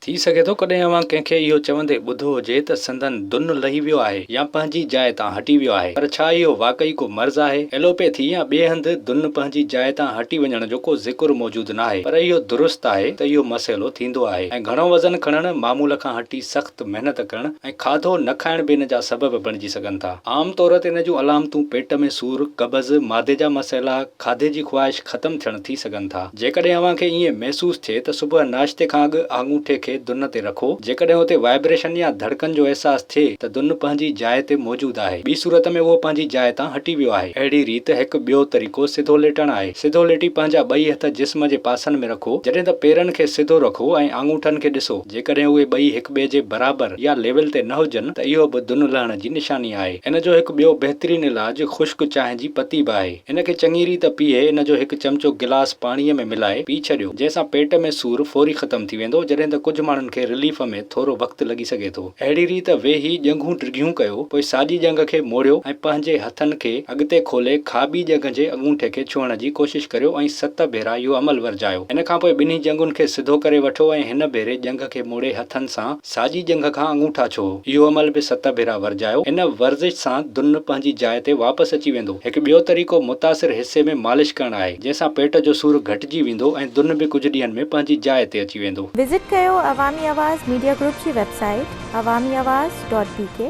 ٿي سگهي ٿو ڪڏهن اوهان ڪنهن کي اهو چوندي ٻڌو هجي ته سندن دن لهي ويو آهي يا پنهنجي جاء تان هٽي ويو آهي پر ڇا اهو واقعي ڪو مرض آهي؟ ايلوپيٿي يا ٻئي هنڌ دن پنهنجي جاء تان هٽي وڃڻ جو ڪو ذڪر موجود ناهي پر اهو درست آهي ته اهو مسئلو ٿيندو آهي ۽ گهڻو وزن کڻڻ، معمول کان هٽي سخت محنت ڪرڻ ۽ کاڌو نه کائڻ به ان جا سبب بڻجي سگهن ٿا. عام طور تي ان جون علامتون پيٽ ۾ سور، قبض، معدي جا مسئلا، کاڌي جي خواهش ختم ٿيڻ ٿي سگهن ٿا. جيڪڏهن اوهان کي ائين محسوس ٿئي ته صبح ناشتي کان اڳ آڱوٺي کي دن تي رکو. جيڪڏهن اتي وائبريشن يا ڌڙڪن جو احساس ٿئي ته دن پنهنجي جاء تي موجود آهي. ٻي صورت ۾ اهو پنهنجي جاء تان هٽي ويو آهي. اهڙي ريت هڪ ٻيو طريقو سڌو ليٽڻ آهي. سڌو ليٽي پنهنجا ٻئي هٿ جسم جي پاسن ۾ رکو. جڏهن ته پيرن کي سڌو رکو ۽ آڱوٺن کي ڏسو. جيڪڏهن اهي ٻئي هڪ ٻئي جي برابر يا ليول تي نه هجن ته اهو به دن لهڻ جي نشاني آهي. ان جو هڪ ٻيو بهترين علاج خشڪ چانهه جي پتي به آهي. ان کي چڱي ريت پيهي ان جو هڪ چمچو گلاس پاڻيء ۾ ملائي پي ڇڏيو، جنهن سان پيٽ ۾ سور فوري ختم ٿي ويندو، جڏهن ته ڪجهه ماڻهن کي رليف ۾ ٿورو وقت لڳي سگهي ٿو. اهڙي ريت ويهي ڄنگهون ڊگهيون ڪيو، پوء ساڄي ڄنگهه کي موڙيو ۽ پنهنجي هٿن کي اڳتي کولي کاٻي ڄنگهه جي اڱوٺي کي ڇهڻ جي ڪوشش ڪريو ۽ ست ڀيرا اهو عمل ورجايو. ان کان پوء ٻنهي ڄنگهن کي سڌو ڪري وٺو ۽ هن ڀيري ڄنگهه کي موڙي هٿن سان ساڄي ڄنگهه کان اڱوٺا ڇهو. اهو عمل به ست ڀيرا ورجايو. ان ورزش سان دن پنهنجي جاء تي واپس اچي ويندو. هڪ ٻيو طريقو متاثر حصي ۾ مالش ڪرڻ آهي، جنهن سان پيٽ جو سور گهٽجي ويندو ۽ دن به ڪجهه ڏينهن ۾ پنهنجي جاء تي اچي ويندو. وزٽ ڪيو عوامي آواز ميڊيا گروپ جي website Awami Awaz dot B K.